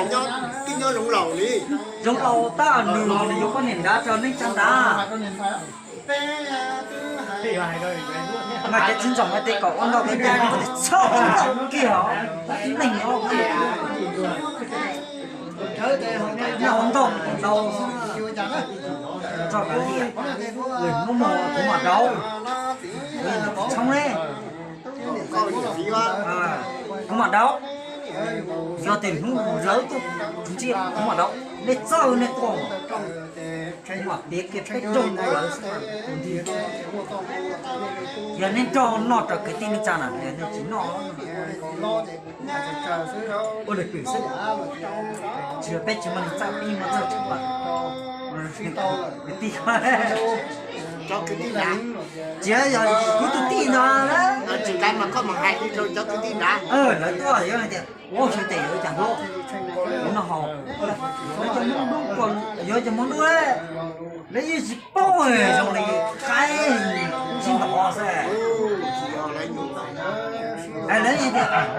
Nyob, twb nyob Zoov Laus li. Zoov Laus tab nws los nws yuav poj niam nrad rau neej tsa nrad. Mas cov txiv ntxawm hais tias kom ua ntau kev cai, txhob ua ntau kiag os, tib neeg os. Noj ua ntau ntau xwb, txog kav liam, muab mus kuv mam dauv, txhob li. Kuv mam dauv, yog tias hnub lawv tuaj ntsia kuv mam dauv, nej txawj nej tuaj, kuv mam piav kiag peb rooj rau lawv xwb. Yog nej nrog noj raws kwv tij neej tsa na, yog nej tsis noj, ua lwm pwm xwb. Tsis yog peb tsis muaj neeg txawj, peb yeej muaj txawj tshaj plaws. Kwv tij, tsis yog kuv tus tij ntag, tsis nqa mas koj mus hais li rau cov kwv tij nrad, lawv tuaj yuav hais tias ua xyov tes yuav cas hlub, yuav noj haus, yuav cov Hmoob dub, yuav cov Hmoob dub, lawv yeej tsis paub zoo li qaib sib ntov xwb.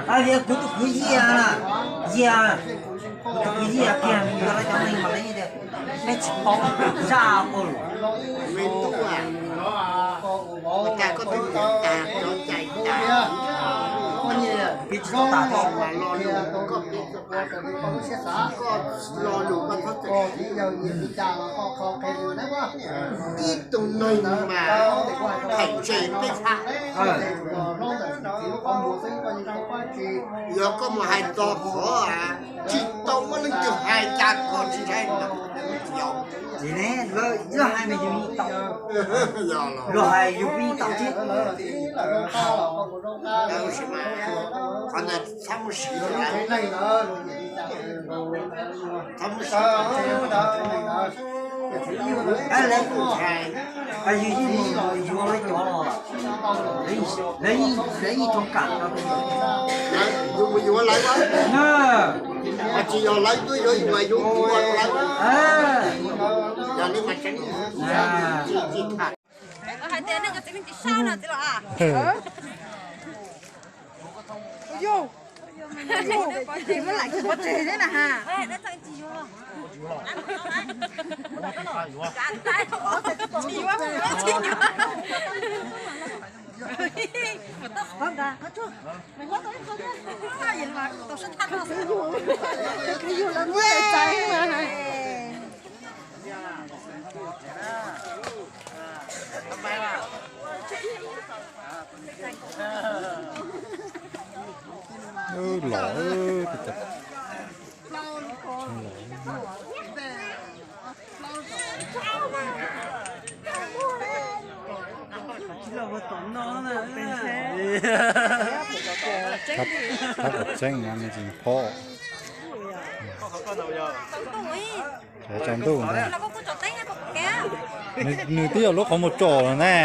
Lawv tias kuv tus kwv Yias, Yias, kuv tus kwv Yias kiag yog lawv cov neeg mas lawv tias peb tsis paub zaj ua luam. Peb tsis tau tas thiab. Koj lo lus koj txhob txwm siv. Ib tug neeg mas pheem tseg peb tshab. Yog koj mus hais txog qhov tsis tau muaj leej twg hais cas koj tsis ntshai mas. Tsis ne, lawv hais mas yus yeej tau, luag hais yus yeej tau thiab. Qhov ntawd txhob mus siv, txhob mus siv. Yus yeej mus yuav lawv cov los, lawv yeej tau kam rau. Yus mus yuav lawv, tsis yog lawv tuaj yuav yus mas yus mus yuav lawv. Yog li mas tseeb. Hais tias nej cov txiv neej tsis sab no txiv los a. Los, thab kom tseeb no me ntsis phob. Tsaus ntuj ntag. Nws twb yog lub qhov muag tsom los ne.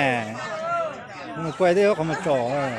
Nws kuj twb yog lub qhov muag tsom.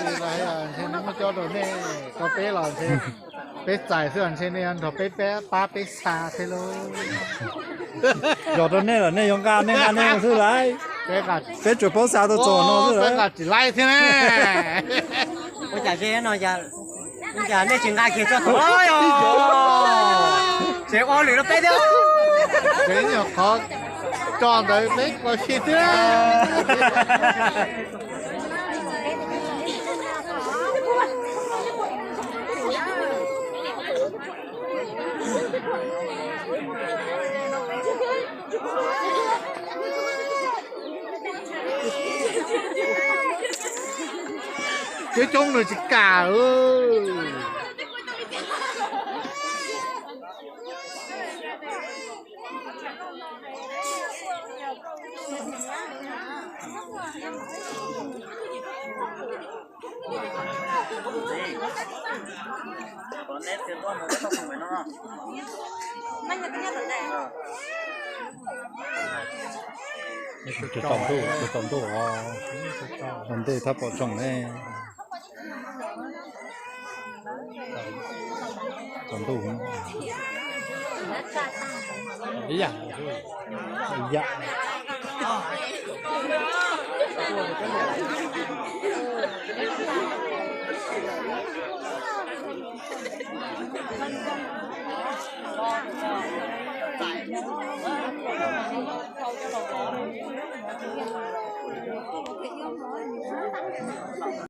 Ntshe nws muab cob rau nej, rau peb los ntshe peb txais xwb, ntshe nej yuav nrog peb pab peb xa thiab lauj. Yog rau nej los nej yuav nqa, nej nqa nej xwb lauj. Peb tsuas paub xa tuaj txog no xwb, peb nqa tsis laib thiab ne. Ua cas ze no cas, cas nej tsis nqa kiag tso thaum los yog? Tseem ua lwm rau peb thiab. Tseem nyuam qhuav tso ntawd peb ua si thiab. Coob coob nws tsis kam. Tsaus ntuj, tsaus ntuj os, ua ntej thaj pom tsoom ne. Tsaus ntuj ib yam, ib yam.